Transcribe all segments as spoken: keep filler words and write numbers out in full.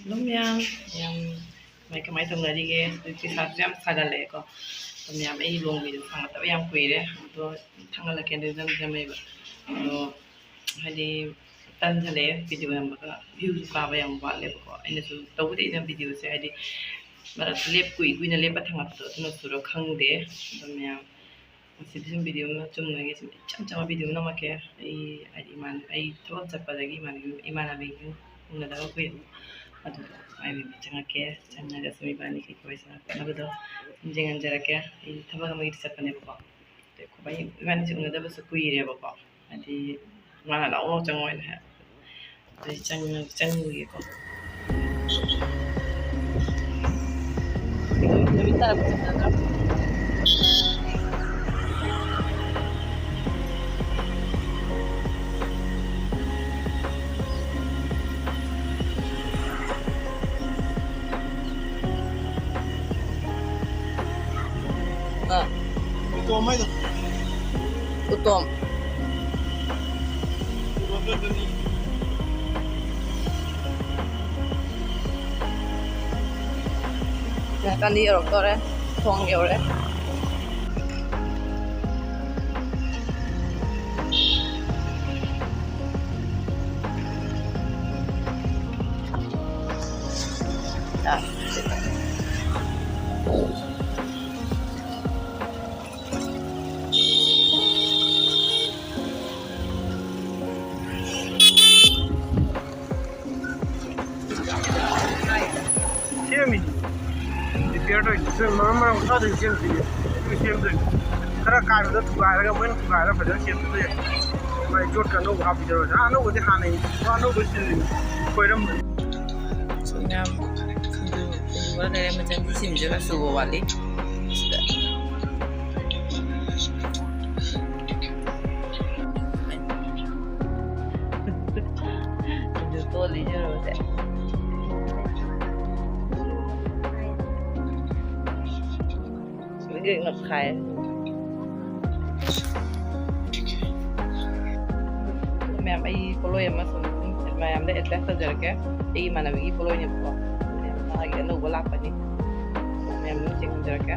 ꯑꯗꯨꯝ ꯌꯥꯝ ꯌꯥꯝ ꯀꯃꯥꯏ ꯀꯃꯥꯏ ꯇꯧꯅꯔꯤꯒꯦ? ꯍꯧꯖꯤꯛꯇꯤ ꯁꯥꯁꯨ ꯌꯥꯝ ꯁꯥꯒꯠꯂꯛꯑꯦꯀꯣ꯫ ꯑꯗꯨꯝ ꯌꯥꯝ ꯑꯩ ꯂꯣꯡ ꯚꯤꯗꯤꯑꯣ ꯊꯥꯡꯒꯠꯇꯕ ꯌꯥꯝ ꯀꯨꯏꯔꯦ꯫ ꯑꯗꯣ ꯊꯥꯡꯒꯠꯂꯛꯀꯦ ꯑꯗꯨ ꯅꯝ ꯅꯝꯃꯦꯕ꯫ ꯑꯗꯣ ꯍꯥꯏꯗꯤ ꯇꯟꯁꯤꯜꯂꯛꯑꯦ ꯚꯤꯗꯤꯑꯣ ꯅꯝꯕꯒ꯫ ꯚ꯭ꯌꯨꯁꯨ ꯀꯥꯕ ꯌꯥꯝ ꯋꯥꯠꯂꯦꯕꯀꯣ꯫ ꯑꯩꯅꯁꯨ ꯇꯧꯕꯗꯤ ꯑꯩꯅ ꯚꯤꯗꯤꯑꯣꯁꯦ ꯍꯥꯏꯗꯤ ꯃꯔꯛꯇ ꯂꯦꯞ ꯀꯨꯏ ꯀꯨꯏꯅ ꯂꯦꯞꯄ ꯊꯥꯡꯒꯠꯄꯗꯣ ꯑꯗꯨꯅꯁꯨꯔ ꯈꯪꯗꯦ꯫ ꯑꯗꯨꯝ ꯌꯥꯝ ꯉꯁꯤꯗꯤ ꯁꯨꯝ ꯚꯤꯗꯤꯑꯣ ꯑꯃ ꯆꯨꯝꯅꯒꯤ ꯁꯨꯝ ꯏꯆꯝ ꯆꯝꯕ ꯚꯤꯗꯤꯑꯣ ꯑꯃ ꯅꯝꯃꯛꯀꯦ꯫ ꯑꯩ ꯍꯥꯏꯗꯤ ꯏꯃꯥꯟ-, ꯑꯩ ꯊꯕꯛ ꯆꯠꯄꯗꯒꯤ ꯏꯃꯥꯟꯅꯕꯤ, ꯏꯃꯥꯟꯅꯕꯤꯁꯤꯡ ꯎꯅꯗꯕ ꯀꯨꯏꯔꯦ꯫ ꯑꯗꯨꯗ ꯃꯥꯏ ꯃꯃꯤꯠ ꯆꯪꯉꯛꯀꯦ꯫ ꯆꯪꯉꯒ ꯁꯨꯝ ꯏꯕꯥꯅꯤ ꯀꯩꯀꯩ ꯋꯥꯔꯤ ꯁꯥꯟꯅꯈꯣꯠꯅꯕꯗꯣ ꯁꯨꯝ ꯌꯦꯡꯍꯟꯖꯔꯛꯀꯦ꯫ ꯑꯩ ꯊꯕꯛ ꯑꯃꯒꯤꯗꯤ ꯆꯠꯄꯅꯦꯕꯀꯣ꯫ ꯑꯩꯈꯣꯏ ꯏꯕꯥꯅꯤꯁꯦ ꯎꯅꯗꯕꯁꯨ ꯀꯨꯏꯔꯦꯕꯀꯣ꯫ ꯍꯥꯏꯗꯤ ꯃꯥꯅ ꯂꯥꯛꯑꯣ ꯆꯪꯉꯣ ꯍꯥꯏꯅ ꯍꯥꯏ꯫ ꯑꯗꯨꯗꯤ ꯆꯪ-, ꯆꯪꯉꯨꯒꯦꯀꯣ꯫ ꯅꯨꯃꯤꯠ ꯇꯥꯔꯛꯄ ꯆꯪꯉꯒ꯫ ꯑꯥ꯫ ꯎꯇꯣꯝ ꯍꯥꯏꯗꯣ꯫ ꯎꯇꯣꯝ꯫ ꯎꯇꯣꯝꯗꯣ ꯑꯗꯨꯅꯤ꯫ ꯉꯥꯏꯍꯥꯛꯀꯥꯟꯗꯤ ꯌꯧꯔꯛꯇꯣꯔꯦ꯫ ꯊꯣꯡ ꯌꯧꯔꯦ꯫ ꯑꯥ꯫ ꯁꯦꯝꯃꯤ꯫ ꯔꯤꯄꯤꯌꯔ ꯇꯧꯔꯤꯁꯦ꯫ ꯁꯤ ꯃꯔꯝ ꯃꯔꯝ ꯈꯪꯗꯕꯤ ꯁꯦꯝꯗꯣꯏꯅꯦ꯫ ꯑꯗꯨ ꯁꯦꯝꯗꯣꯏꯅꯦ꯫ ꯈꯔ ꯀꯥꯏꯕꯗ ꯊꯨꯒꯥꯏꯔꯒ ꯃꯣꯏꯅ ꯊꯨꯒꯥꯏꯔꯒ ꯐꯖꯅ ꯁꯦꯝꯕꯁꯨ ꯌꯥꯏ꯫ ꯃꯥꯏ ꯌꯣꯠꯀ ꯑꯅꯧꯕ ꯍꯥꯞꯄꯤꯗꯧꯔꯁꯦ꯫ ꯑꯥ, ꯑꯅꯧꯕꯗꯤ ꯍꯥꯟꯅꯩ꯫ ꯑꯥ, ꯑꯅꯧꯕ ꯁꯤꯜꯂꯤꯅꯤ꯫ ꯈꯣꯏꯔꯝꯕꯅꯤ꯫ ꯁꯨꯝ ꯌꯥꯝ ꯈꯟꯗꯨ-, ꯈꯟꯗꯨꯒ ꯂꯩꯔꯦ꯫ ꯃꯆꯟꯗꯤ ꯁꯤꯝꯁꯤꯒ ꯁꯨꯕ ꯋꯥꯠꯂꯤ꯫ ꯁꯤꯗ꯫ ꯁꯤꯡꯖꯨ ꯇꯣꯠꯂꯤ ꯏꯆꯦꯔꯣꯁꯦ꯫ ꯒ꯭ꯔꯤꯛ ꯒ꯭ꯔꯤꯛ ꯅꯣꯛꯈꯥꯏ꯫ ꯃꯌꯥꯝ, ꯑꯩ ꯄꯣꯠꯂꯣꯏ ꯑꯃ ꯁꯨꯝ ꯃꯌꯥꯝꯗ ꯑꯦꯗꯚꯔꯇꯥꯏꯁ ꯇꯧꯖꯔꯛꯀꯦ꯫ ꯑꯩꯒꯤ ꯏꯃꯥꯟꯅꯕꯤꯒꯤ ꯄꯣꯠꯂꯣꯏꯅꯦꯕꯀꯣ꯫ ꯃꯥꯒꯤ ꯑꯅꯧꯕ ꯂꯥꯛꯄꯅꯤ꯫ ꯃꯌꯥꯝ ꯑꯗꯨꯝ ꯌꯦꯡꯍꯟꯖꯔꯛꯀꯦ꯫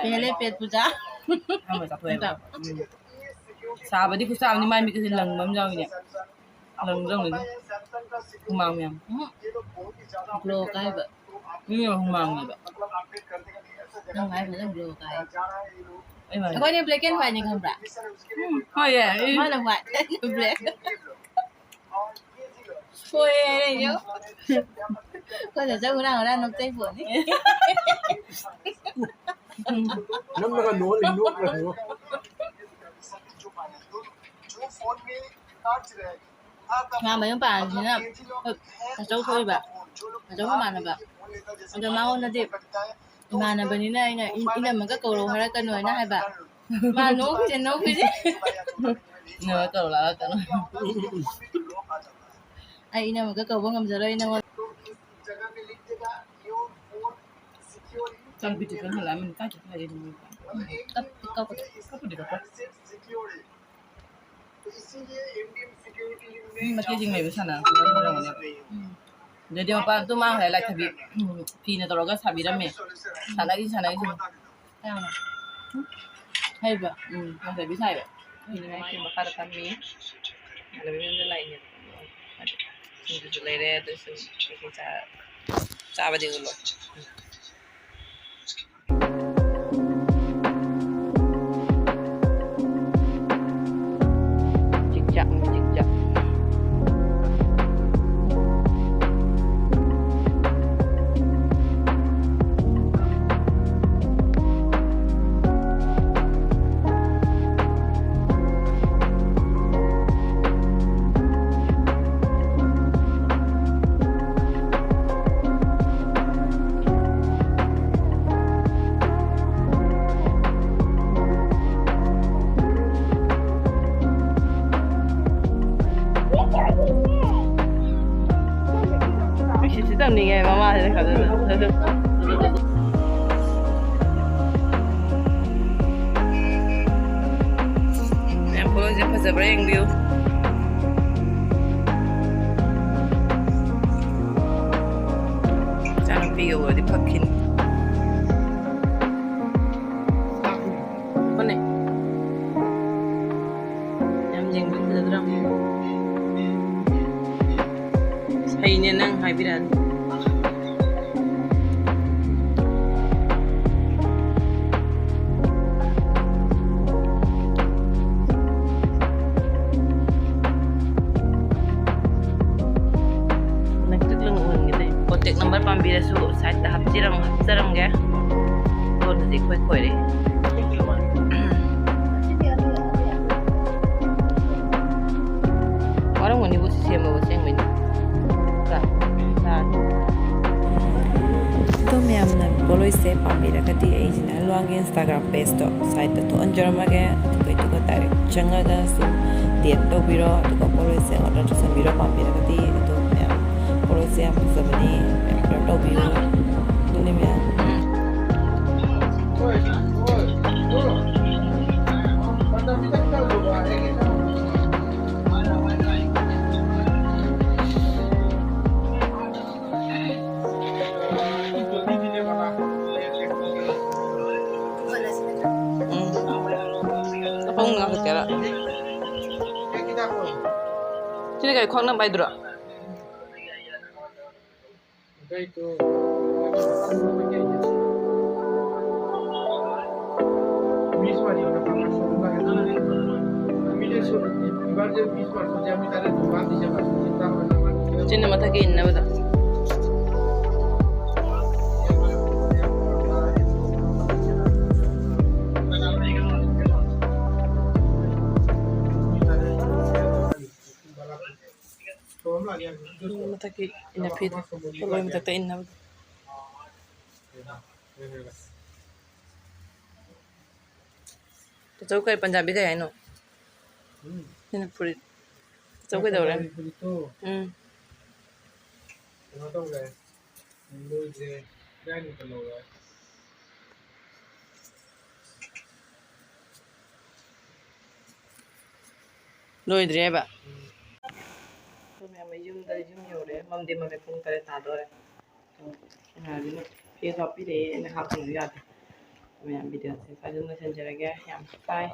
ꯄꯦꯜꯂꯦ, ꯄꯦꯠ ꯄꯨꯖꯥ꯫ ꯑꯍꯥꯟꯕ ꯆꯥꯊꯣꯛꯑꯦꯕ꯫ ꯎꯝ꯫ ꯁꯥꯕꯗꯤ ꯈꯨꯠꯁꯥ ꯑꯃꯅꯤ, ꯃꯥꯏ ꯃꯤꯠꯀꯁꯦ ꯂꯪꯕ ꯑꯃ ꯌꯥꯎꯏꯅꯦ꯫ ꯂꯪꯕ ꯌꯥꯎꯏꯅꯦ꯫ ꯍꯨꯃꯥꯡ ꯃꯌꯥꯝ꯫ ꯎꯝ꯫ ꯒ꯭ꯂꯣ ꯀꯥꯏꯕ꯫ ꯃꯤ ꯍꯨꯃꯥꯡꯅꯦꯕ꯫ ꯅꯪ ꯍꯥꯏ ꯐꯖꯅ ꯒ꯭ꯂꯣ ꯀꯥꯏ꯫ ꯑꯩ ꯃꯥꯏ꯫ ꯑꯩꯈꯣꯏꯅ black and white ꯅꯤ ꯈꯪꯕ꯭ꯔꯥ? ꯎꯝ, ꯍꯣꯏ, ꯌꯥꯏ꯫ ꯃꯥꯅ white, black꯫ ꯍꯣꯏ, ꯌꯥꯏ, ꯌꯥꯏ꯫ ꯑꯩꯈꯣꯏꯅ ꯆꯪ ꯍꯨꯔꯥꯟ ꯍꯨꯔꯥꯟ ꯅꯣꯛꯆꯩ ꯄꯣꯠꯅꯤ꯫ ꯅꯪꯅꯒ ꯅꯣꯛꯑꯗꯤ ꯅꯣꯛꯈ꯭ꯔꯅꯤꯉꯣ꯫ ꯃꯥ ꯃꯌꯨꯝ ꯄꯥꯟꯕꯁꯤꯅ ꯇꯥꯆꯧ ꯊꯣꯛꯏꯕ, ꯇꯥꯆꯧ ꯃꯃꯥꯟꯅꯕ꯫ ꯑꯗꯣ ꯃꯉꯣꯟꯗꯗꯤ ꯏꯃꯥꯟꯅꯕꯅꯤꯅ ꯑꯩꯅ ꯏ-, ꯏꯅꯝꯃꯒ ꯀꯧꯔꯧ ꯍꯥꯏꯔꯛꯀꯅꯨ ꯍꯥꯏꯅ ꯍꯥꯏꯕ꯫ ꯃꯥ ꯅꯣꯛꯈꯤꯁꯦ, ꯅꯣꯛꯈꯤꯁꯦ꯫ ꯏꯅꯝꯃ ꯀꯧꯔꯧ ꯍꯥꯏꯔꯛꯀꯅꯨ꯫ ꯑꯩ ꯏꯅꯝꯃꯒ ꯀꯧꯕ ꯉꯝꯖꯔꯣꯏ ꯅꯉꯣꯟꯗ꯫ ꯆꯥꯟꯕꯤꯗꯨꯅ ꯍꯜꯂꯛꯑꯝꯃꯤꯅ ꯀꯥꯏ ꯆꯠꯈ꯭ꯔꯒꯦ ꯑꯗꯨꯕꯨ? ꯀꯞꯇꯤ ꯀꯞꯄꯗꯣ꯫ ꯀꯞꯄꯨꯗꯤ ꯀꯞꯄꯣꯏ꯫ ꯃꯤ ꯃꯆꯦꯁꯤꯡ ꯂꯩꯕ ꯁꯥꯟꯅꯔꯝꯒꯅꯤ꯫ ꯎꯝ꯫ ꯑꯗꯩꯗꯤ ꯃꯄꯥ ꯑꯗꯨ ꯃꯥ ꯉꯁꯥꯏ ꯂꯥꯏꯊꯕꯤ, ꯎꯝ, ꯐꯤꯅ ꯇꯧꯔꯒ ꯁꯥꯕꯤꯔꯝꯃꯦ꯫ ꯁꯥꯟꯅꯈꯤ, ꯁꯥꯟꯅꯈꯤ꯫ ꯀꯅꯥꯅꯣ? ꯍꯩꯕ꯭ꯔꯣ? ꯎꯝ, ꯂꯥꯏꯊꯕꯤ ꯁꯥꯏꯕ꯫ ꯑꯩꯈꯣꯏ ꯃꯈꯥꯗ ꯐꯝꯃꯤ꯫ ꯂꯥꯛꯏꯅꯦ꯫ ꯁꯤꯡꯖꯨꯁꯨ ꯂꯩꯔꯦ, ꯑꯗꯨꯁꯨ ꯀꯩꯀꯩ ꯆꯥ-, ꯆꯥꯕꯗꯤ ꯎꯠꯂꯣ꯫ ꯆꯤꯛ ꯆꯥꯛ, ꯆꯤꯛ ꯆꯥꯛ꯫ ꯅꯨꯡꯁꯤꯠꯁꯤ ꯇꯝꯅꯤꯡꯉꯦ ꯃꯃꯥꯁꯤꯅ ꯈꯜꯂꯨꯔ꯫ ꯃꯌꯥꯝ ꯄꯣꯠꯂꯣꯏꯁꯦ ꯐꯖꯕ꯭ꯔꯥ ꯌꯦꯡꯕꯤꯌꯨ꯫ ꯏꯆꯥꯅꯨꯄꯤꯒ ꯎꯔꯗꯤ ꯐꯛꯈꯤꯅꯤ꯫ ꯐꯅꯦꯛ꯫ ꯌꯥꯝ ꯌꯦꯡꯕ ꯐꯖꯗ꯭ꯔꯥ? ꯍꯩꯅꯦ ꯅꯪ ꯍꯥꯏꯕꯤꯔꯛꯑꯅꯤ꯫ ꯅꯪ ꯆꯤꯛꯂꯪ ꯎꯍꯟꯒꯦ ꯇꯧꯔꯤ꯫ Contact number ꯄꯥꯝꯕꯤꯔꯁꯨ side ꯇ ꯍꯥꯞꯆꯔꯝ-, ꯍꯥꯞꯆꯔꯝꯒꯦ꯫ ꯂꯣꯟꯗꯗꯤ ꯈꯣꯏ ꯈꯣꯏꯔꯦ꯫ ꯋꯥꯔꯝꯒꯅꯤꯕꯨ ꯁꯤ ꯁꯦꯝꯕꯕꯨ ꯑꯁꯦꯡꯕꯩꯅꯤ꯫ ꯀ-, ꯀ-, ꯑꯗꯣ ꯃꯌꯥꯝꯅ ꯄꯣꯠꯂꯣꯏꯁꯦ ꯄꯥꯝꯕꯤꯔꯒꯗꯤ ꯑꯩꯁꯤꯅ ꯂꯨꯋꯥꯡꯒꯤ Instagram page ꯇꯣ side ꯇ ꯊꯣꯛꯍꯟꯖꯔꯝꯃꯒꯦ꯫ ꯑꯗꯨꯒ, ꯑꯗꯨꯒ direct ꯆꯪꯉꯒ ꯁꯨꯝ D M ꯇꯧꯕꯤꯔꯣ꯫ ꯑꯗꯨꯒ ꯄꯣꯠꯂꯣꯏꯁꯦ order ꯇꯧꯁꯟꯕꯤꯔꯣ ꯄꯥꯝꯕꯤꯔꯒꯗꯤ꯫ ꯑꯗꯣ ꯃꯌꯥꯝ ꯄꯣꯠꯂꯣꯏꯁꯦ ꯌꯥꯝ ꯐꯖꯕꯅꯤ, ꯃꯌꯥꯝ order ꯇꯧꯕꯤꯌꯨ꯫ ꯑꯗꯨꯅꯤ ꯃꯌꯥꯝ꯫ ꯎꯝ꯫ ꯑꯍꯨꯝ ꯉꯥꯛꯇꯔ? ꯁꯤꯅ ꯀꯩ, ꯈ꯭ꯋꯥꯡ ꯅꯝꯕ ꯍꯥꯏꯗꯨꯔꯣ? ꯆꯤꯟꯅ ꯃꯊꯛꯀꯤ ꯏꯟꯅꯕꯗꯣ꯫ ꯃꯊꯛꯀꯤ ꯏꯟꯅꯐꯤꯗꯣ, ꯄꯣꯂꯣꯏ ꯃꯊꯛꯇ ꯏꯟꯅꯕꯗꯣ꯫ ꯇꯥꯆꯧ, ꯀꯩ ꯄꯟꯖꯥꯕꯤ ꯀꯩ ꯍꯥꯏꯅꯣ? ꯎꯝ꯫ ꯁꯤꯅ ꯐꯨꯔꯤꯠ꯫ ꯇꯥꯆꯧ ꯀꯩꯗꯧꯔꯦ? ꯄꯟꯖꯥꯕꯤ ꯐꯨꯔꯤꯠꯇꯣ ꯎꯝ꯫ ꯀꯩꯅꯣ ꯇꯧꯔꯦ꯫ ꯂꯣꯏꯗ꯭ꯔꯦ꯫ ꯏꯕꯥꯅꯤꯇ ꯂꯧꯔꯣ꯫ ꯂꯣꯏꯗ꯭ꯔꯦꯕ꯫ ꯎꯝ꯫ ꯑꯩꯈꯣꯏ ꯃꯌꯥꯝ ꯌꯨꯝꯗ, ꯌꯨꯝ ꯌꯧꯔꯦ꯫ ꯃꯝꯗꯤ ꯃꯝꯃꯦ, ꯄꯨꯡ ꯇꯔꯦꯠ ꯇꯥꯗꯣꯔꯦ꯫ ꯑꯗꯣ ꯉꯥꯏꯕꯤꯅ ꯐꯦꯁ ꯋꯥꯁ ꯄꯤꯔꯛꯑꯦ, ꯑꯩꯅ ꯍꯥꯞꯄꯅ ꯌꯥꯗꯦ꯫ ꯃꯌꯥꯝ ꯚꯤꯗꯤꯑꯣꯁꯦ ꯁ꯭ꯋꯥꯏꯗ ꯑꯗꯨꯝ ꯂꯣꯏꯁꯤꯟꯖꯔꯒꯦ꯫ ꯌꯥꯝ ꯆꯥꯏ꯫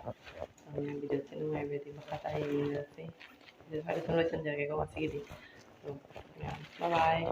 ꯑꯗꯣ ꯃꯌꯥꯝ ꯚꯤꯗꯤꯑꯣꯁꯦ ꯅꯨꯡꯉꯥꯏꯕꯗꯤ ꯃꯈꯥ ꯇꯥꯅ ꯌꯦꯡꯃꯤꯟꯅꯔꯁꯤ꯫ ꯚꯤꯗꯤꯑꯣ ꯁ꯭ꯋꯥꯏꯗ ꯁꯨꯝ ꯂꯣꯏꯁꯤꯟꯖꯔꯒꯦꯀꯣ ꯉꯁꯤꯒꯤꯗꯤ꯫ ꯑꯗꯣ ꯃꯌꯥꯝ bye bye꯫